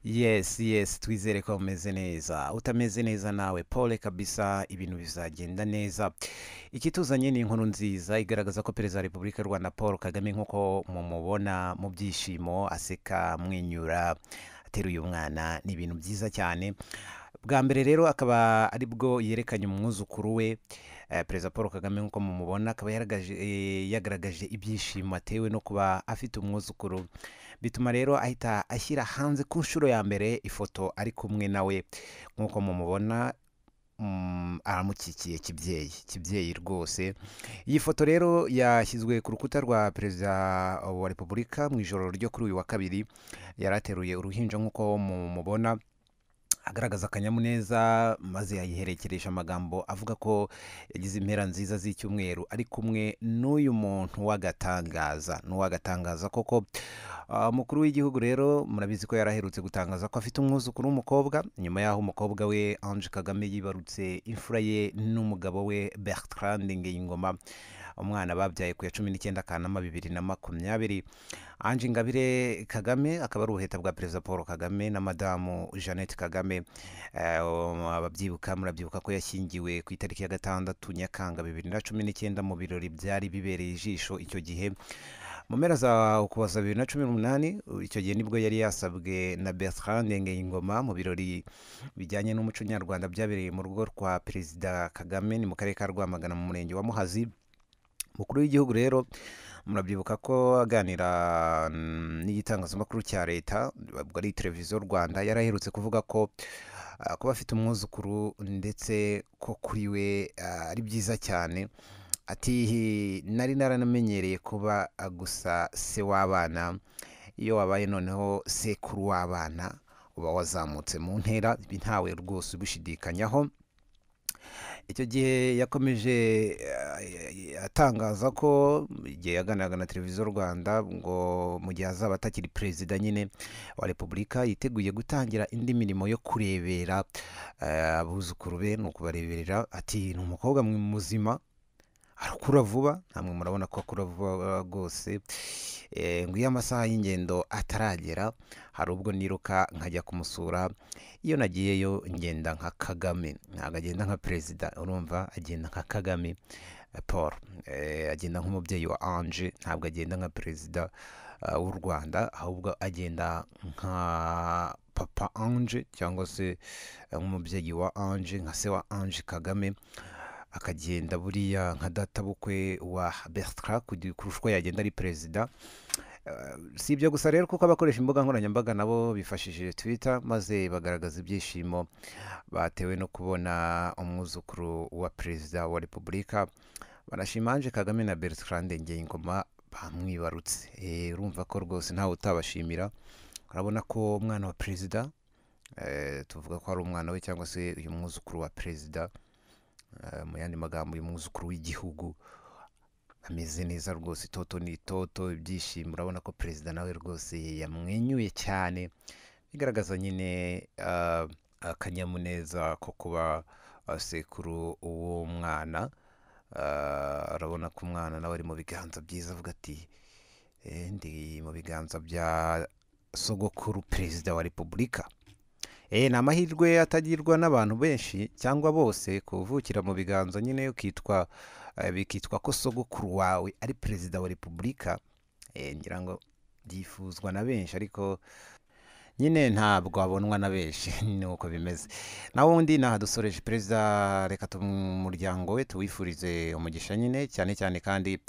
Yes, twizere ko umeze neza. Utameze neza nawe pole kabisa, ibintu bizagenda neza. Ikituzanye ni inkuru nziza igaragaza ko Perezida wa Repubulika y'u Rwanda Paul Kagame, nk'uko mumubona mu byishimo, aseka, amwenyura, ateruye umwana, ni ibintu byiza cyane. Bwa mbere rero akaba aribwo yerekanye umwuzukuru we. Perezida Paul Kagame, nk'uko mumubona, akaba yagaragaje ibyishimo atewe no kuba afite umwuzukuru, bituma rero ahita ashyira hanze ku nshuro ya mbere ifoto ari kumwe nawe. Nk'uko mumubona, aramukikiye kibyeyi, kibyeyi rwose. Iyi foto rero yashyizwe ku rukuta rwa Perezida wa Repubulika mu ijoro ryo kuri uyu wa kabiri. Yari ateruye uruhinja, nk'uko mumubona, agaragaza akanyamuneza, maze yayiherekeresha amagambo avuga ko yagize impera nziza z'icyumweru ari kumwe n'uyu muntu w'agatangaza. Ni uw'agatangaza koko. Umukuru w'igihugu rero murabizi ko yaraherutse gutangaza ko afite umwuzukuru w'umukobwa, nyuma y'aho umukobwa we Ange Kagame yibarutse imfura ye n'umugabo we Bertrand Ngeyingoma, umwana babyaye ku ya 19 Kanama 2020. Ange Ingabire Kagame akaba ari ubuheta bwa Perezida Paul Kagame na Madamu Jeannette Kagame. Ababyibuka murabyibuka ko yashyingiwe ku itariki ya 6 Nyakanga 2019 mu birori byari bibereye ijisho icyo gihe. Mu mpera za Ukuboza 2018, icyo gihe nibwo yari yasabwe na Bertrand Ngeyingoma mu birori bijyanye n'umuco nyarwanda byabereye mu rugo rwa Perezida Kagame, ni mu karere ka Rwamagana mu murenge wa Muhazi. Umukuru w'igihugu rero murabyibuka ko aganira n'igitangazamakuru cya leta, ubwo ari Televiziyo Rwanda, yaraherutse kuvuga ko kuba afite umwuzukuru ndetse ko kuri we ari byiza cyane. Ati: "Nari naranamenyereye kuba gusa se w'abana, iyo wabaye noneho sekuru w'abana uba wazamutse mu ntera, ibi ntawe rwose ubishidikanyaho." Icyo gihe yakomeje atangaza ko igihe yaganiraga na Televiziyo Rwanda, ngo mu gihe azaba atakiri perezida nyine wa Repubulika, yiteguye gutangira indi mirimo yo kurebera abuzukuru be, ni ukubareberera. Ati: "Ni umukobwa muzima, arakura vuba, namwe murabona ko akura vuba rwose." Ngo iyo amasaha y'ingendo ataragera hari ubwo niruka nkajya kumusura. Iyo nagiyeyo ngenda nka Kagame, ntabwo agenda nka perezida, urumva agenda nka Kagame Paul, agenda nk'umubyeyi wa Ange, ntabwo agenda nka perezida w'u Rwanda, ahubwo agenda nka papa Ange cyangwa se nk'umubyeyi wa Ange, nka se wa Ange Kagame, akagenda buriya nka databukwe wa Bertrand kurusha uko yagenda ari perezida. Si ibyo gusa rero, kuko abakoresha imbuga nkoranyambaga nabo bifashishije Twitter maze bagaragaza ibyishimo batewe no kubona umwuzukuru wa Perezida wa Repubulika, banashima Ange Kagame na Bertrand Ngeyingoma bamwibarutse. Urumva ko rwose ntawe utabashimira. Urabona ko umwana wa perezida, tuvuga ko ari umwana we cyangwa se uyu mwuzukuru wa perezida, mu yandi magambo uyu mwuzukuru w'igihugu, ameze neza rwose, itoto ni itoto, ibyishimo. Urabona ko perezida nawe rwose yamwenyuye cyane, bigaragaza nyine akanyamuneza ko kuba sekuru w'umwana. Urabona ko umwana nawe ari mu biganza byiza, avuga ati: "Ndi mu biganza bya sogokuru Perezida wa Repubulika." Ni amahirwe atagirwa n'abantu benshi cyangwa bose, kuvukira mu biganza nyine ukitwa, bikitwa ko sogokuru wawe ari Perezida wa Repubulika. Ngira ngo byifuzwa na benshi, ariko nyine ntabwo abonwa na benshi, ni uko bimeze. Naho ubundi naha dusoreje. Perezida, reka umuryango we tuwifurize umugisha nyine, cyane cyane kandi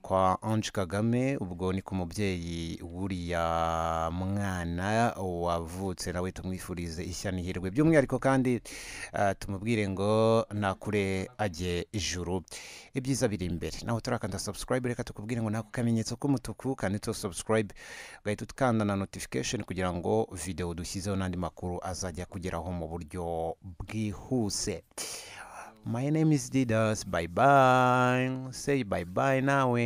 kwa Ange Kagame, ubwo ni ku mubyeyi w'uriya mwana wavutse, nawe tumwifurize ishya n'ihirwe. By'umwihariko kandi tumubwire ngo nakure ajye ijuru, ibyiza biri imbere. Naho turakanda subscribe, reka tukubwire ngo nako kamenyetso k'umutuku kanditseho subscribe, ugahita ukanda na notification kugira ngo video dushyizeho n'andi makuru azajya kugeraho mu buryo bwihuse. My name is Didas. Bye bye. Say bye bye nawe.